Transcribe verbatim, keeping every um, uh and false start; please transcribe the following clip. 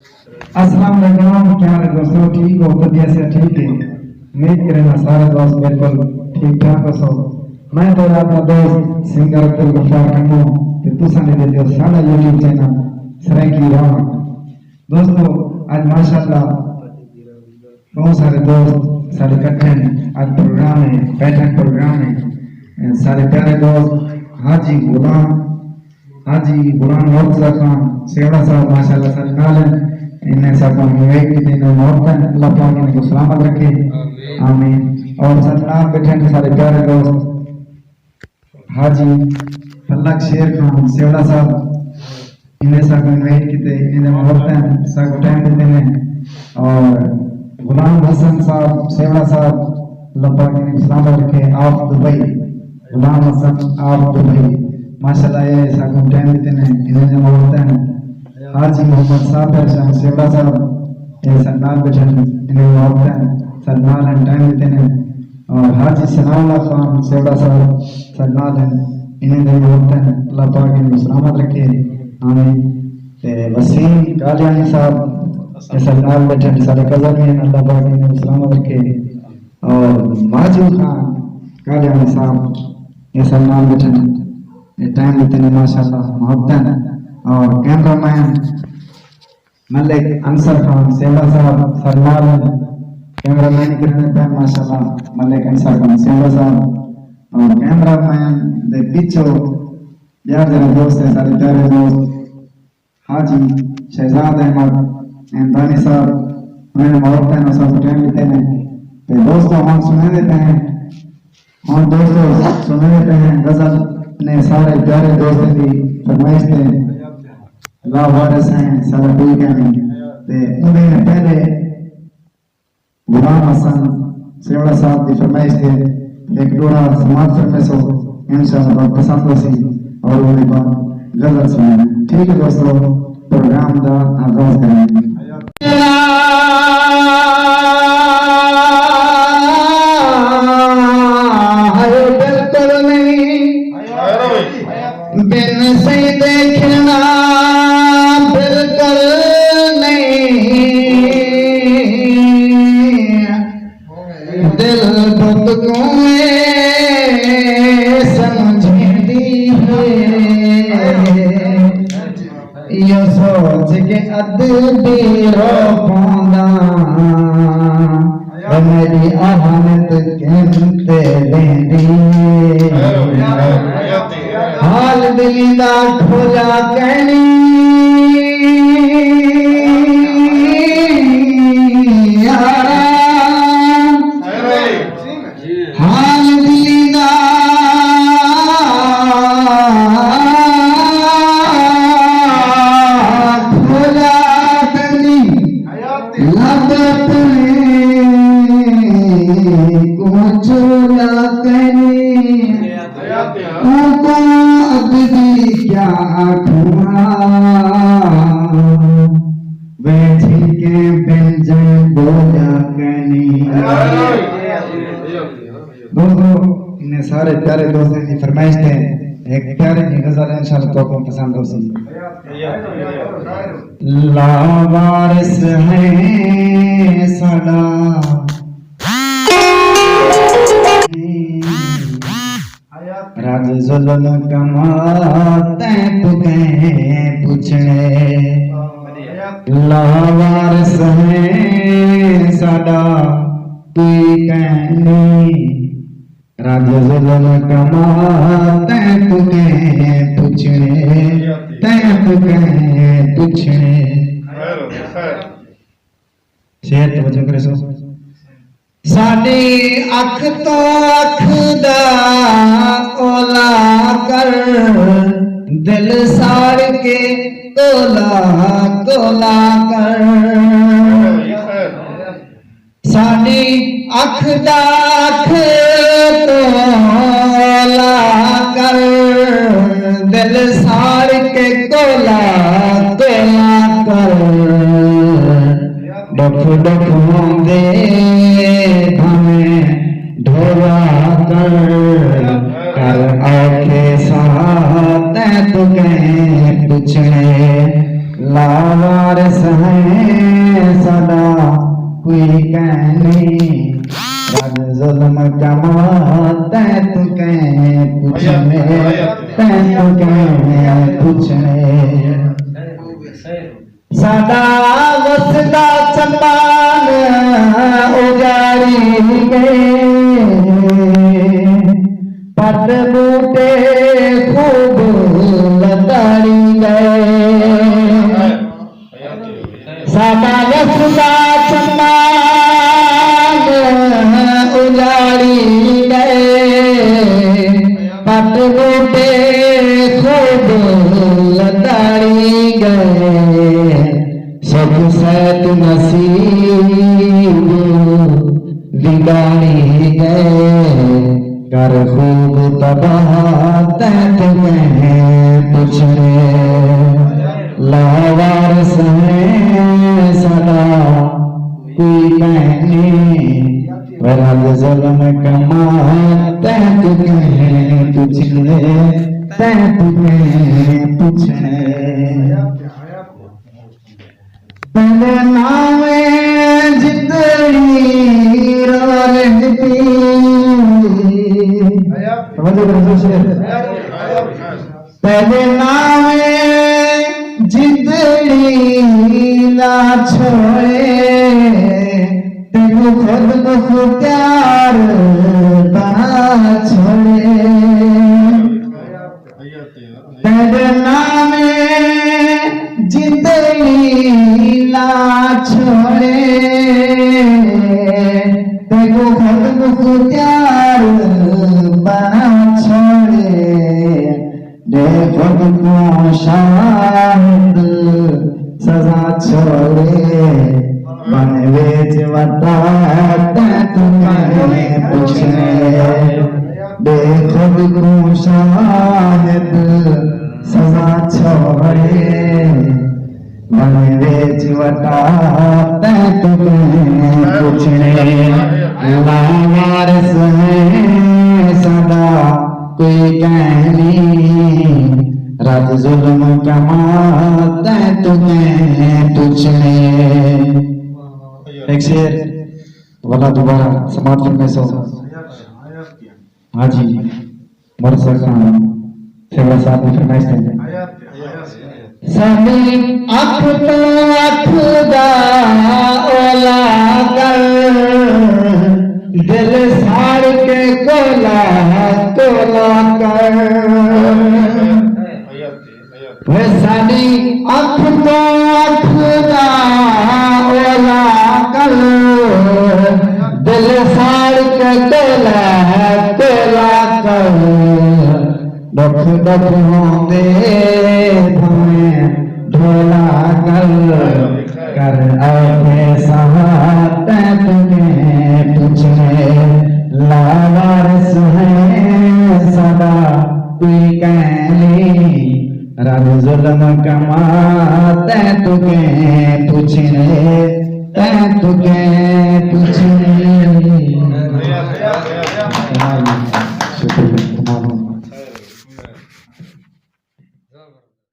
السلام علیکم، کیا حال ہے دوستو؟ ٹھیک ہو؟ طبیعت سے ٹھیک ہے؟ امید کریں نا سارے دوست بالکل ٹھیک ٹھاک ہو سو۔ میں تو آپ کا دوست سنگر عبدالغفار ٹنڈو، تے تساں نے دیکھو ساڈا یوٹیوب چینل سرائیکی راواں۔ دوستو، اج ماشاءاللہ بہت سارے دوست سارے کٹھے ہیں، اج پروگرام ہے، بیٹھک پروگرام ہے۔ سارے پیارے دوست حاجی غلام حاجی غلام مرتضی خان سیوڑا صاحب ماشاءاللہ ساݙے نال ہن۔ انہیں ساکوں انوائٹ کیتے، انہیں محبت ہن۔ اللہ پاک انہیں کوں سلامت رکھے۔ آمین۔ اور ساݙے نال ٻیٹھے ہن ساݙے پیارے دوست حاجی فلک شیر خان سیوڑا صاحب، انہیں ساکوں انوائٹ کیتے، انہیں محبت ہن، ساکوں ٹائم ݙتے نے۔ اور غلام حسن صاحب سیوڑا صاحب، اللہ پاک انہیں کوں سلامت رکھے، آف دبئی۔ غلام حسن آپ دبئی، ماشاءاللہ، اے ساکوں ٹائم ݙتے نے، انہیں دے محبت ہن۔ حاجی محمد صابر شاہ سیوڑا صاحب، اے ساݙے نال ٻیٹھے ہن، انہیں دے محبت ہن، ساݙے نال ہن، ٹائم ݙتے نے۔ اور حاجی ثناء اللہ خان سیوڑا صاحب ساݙے نال ہن، انہیں دے محبت ہن۔ اللہ پاک انہیں کوں سلامت رکھے، آمین۔ تے وسیم قادیانی صاحب، اے ساݙے نال ٻیٹھے ہن، ساݙے کزن وی ہن، اللہ پاک انہیں کوں سلامت رکھے۔ اور ماجد خان قادیانی صاحب، اے ساݙے نال ٻیٹھے ہن، اے ٹائم ݙتے نے، ماشاءاللہ، محبت ہن۔ اور کیمرہ مین ملک انصر خان سیوڑا صاحب ساݙے نال ہن، کیمرہ مین کریندے پئے، ماشاءاللہ، ملک انصر خان سیوڑا صاحب۔ اور کیمرہ مین دے پچھوں ٻیا جیڑھا دوست ہے، ساݙے پیارے دوست حاجی شہزاد احمد احمدانی صاحب، انہیں محبت نال ساکوں ٹائم ݙتے نے۔ تے دوستو، ہݨ سݨیندے پئے ہیں، ہݨ دوستو سݨیندے پئے ہیں غزل نے سارے پیارے دوستیں دی فرمائش تے، لاوارث ہیں ساݙا کوئی کائنی۔ تے اوندے نے پہلے غلام حسن سیوڑا صاحب دی فرمائش تے ہک ݙوہڑا سماعت فرمیسو، انشاءاللہ پسند ہوسی۔ اور اوندے بعد غزل سݨیں۔ ٹھیک ہے دوستو، پروگرام دا آغاز کریں۔ ہائے، بالکل نہیں۔ بن سئیں دے کھلݨا بالکل نہیں۔ دل بت کوں اے سمجھیندی ہے، ایہو سوچ کے ادبی رو پوندا، او میݙی اہانت کن تے ویندی ہے۔ حال دلی دا کھولا کینی یارا، حال دلی دا کھولا کینی، لب اپݨے کوں چولا کینی۔ اوکوں ادبی کیا آکھاں، وے جھکیں بنجیں ٻولیا کینی۔ دوستو، انہیں سارے پیارے دوستیں دی فرمائش تے ہک پیاری جی غزل انشاءاللہ تہاکوں پسند ہوسی۔ لاوارث ہیں ساݙا رج ظلم کما، تیں توں کہیں پچھݨے۔ لاوارث ہیں ساݙا کوئی کہیں نہیں، رج ظلم کما، تیں توں کہیں پچھݨے، تیں توں کہیں پچھݨے۔ شعر توجہ کریسو۔ ساݙی اکھ توں اکھ دا اولا کر، دل ساڑ کے کولا کولا کر۔ ساݙی اکھ دا اکھ توں اولا کر، دل ساڑ کے کولا کولا کر۔ ݙکھ ݙکھ ہوندے بھانویں ڈھولا کر، کر اوکھے ساہ تیں توں کہیں پچھݨے۔ لاوارث ہیں ساݙا کوئی کائنی، رڄ ظلم کما تیں توں کہیں پچھݨے، تیں توں کہیں پچھݨے۔ ساݙا وسدا چمان اجاڑی ڳئے، پت ٻوٹے خوب لتاڑی ڳئے۔ ساݙا وسدا چمان اجاڑی ڳئے، پت ٻوٹے خوب لتاڑی ڳئے۔ سکھ سیت نصیب وڳاڑی ڳئے، کر خوب تباہ تیں توں کہیں پچھݨے۔ لاوارث ہیں ساݙا کوئی کائنی، رڄ ظلم کما تیں توں کہیں پچھݨے، تیں توں کہیں پچھݨے۔ تیݙے ناویں جتڑی رول ݙتی۔ توجہ کرو شیر۔ تیݙے ناویں جتڑی نہ چھوڑے، تیکوں خود مختار بݨا چھوڑے۔ تیݙے ناویں جتڑی نہ چھوڑے، تیکوں خود مختار بݨا چھوڑے۔ ݙے خود کوں شاہد سزا چھوڑے، بݨ ویچ وٹا تیں توں کہیں پچھݨے۔ ݙے خود کوں شاہد سزا چھوڑے، بݨ ویچ وٹا تیں توں کہیں پچھݨے۔ لاوارث ہیں ساݙا کوئی کائنی، رڄ ظلم کما تیں توں کہیں پچھݨے۔ ہک شعر ولا دوبارہ سماعت فرمیسو۔ ہاں جی، مرزا خان سیوڑا صاحب دی فرمائش تے۔ ساݙی اکھ توں اکھ دا اولا کر، دل ساڑ کے کولا کولا کر۔ وے ساݙی اکھ توں اکھ دا اولا کر، دل ساڑ کے کولا کولا کر۔ ݙکھ ݙکھ ہوندے بھانویں ڈھولا کر، کر اوکھے ساہ تیں توں کہیں پچھݨے۔ لاوارث ہیں ساݙا کوئی کائنی، رڄ ظلم کما تیں توں کہیں پچھݨے، تیں توں کہیں